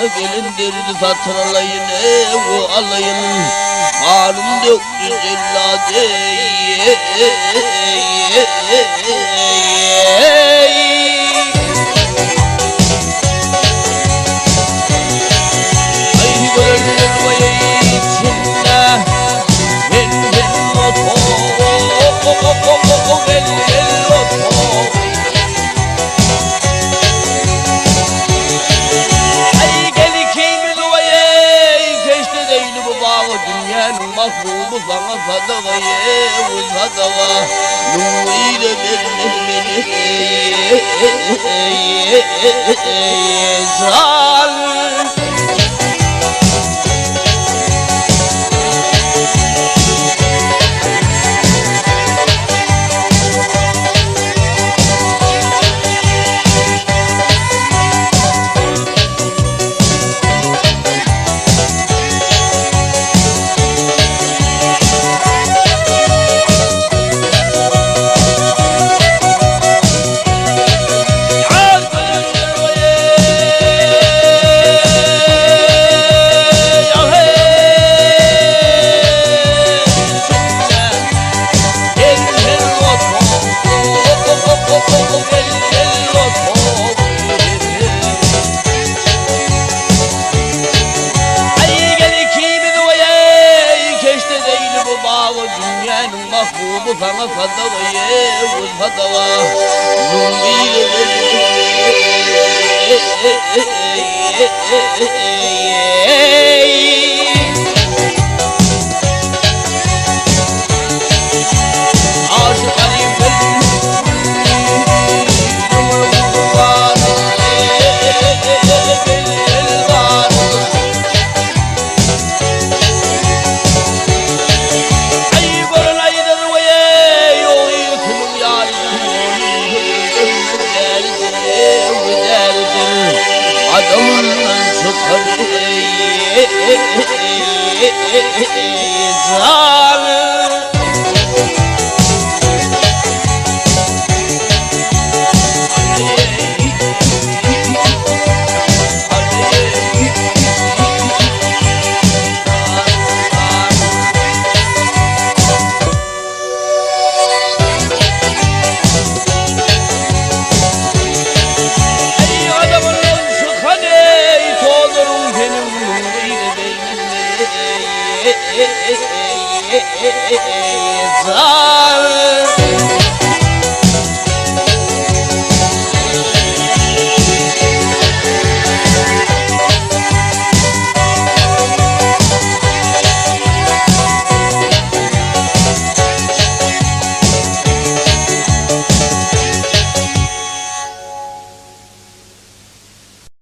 Başyna gelen derdi satyn alaýyn, eý, alaýyn. Ganym dökdi jellat, eý, eý. Aý görenler waý içinde, Gel, gel, oto, gel, gel, oto. Aý gel ikimiz waý-eý, keşde deýli bu bagy dünýäniň mahbuby saňa sadaga-eý, sadaga. Nury-da bermez meni-eý, jan. Eý adamyň çykan eý, tozduryň seniň.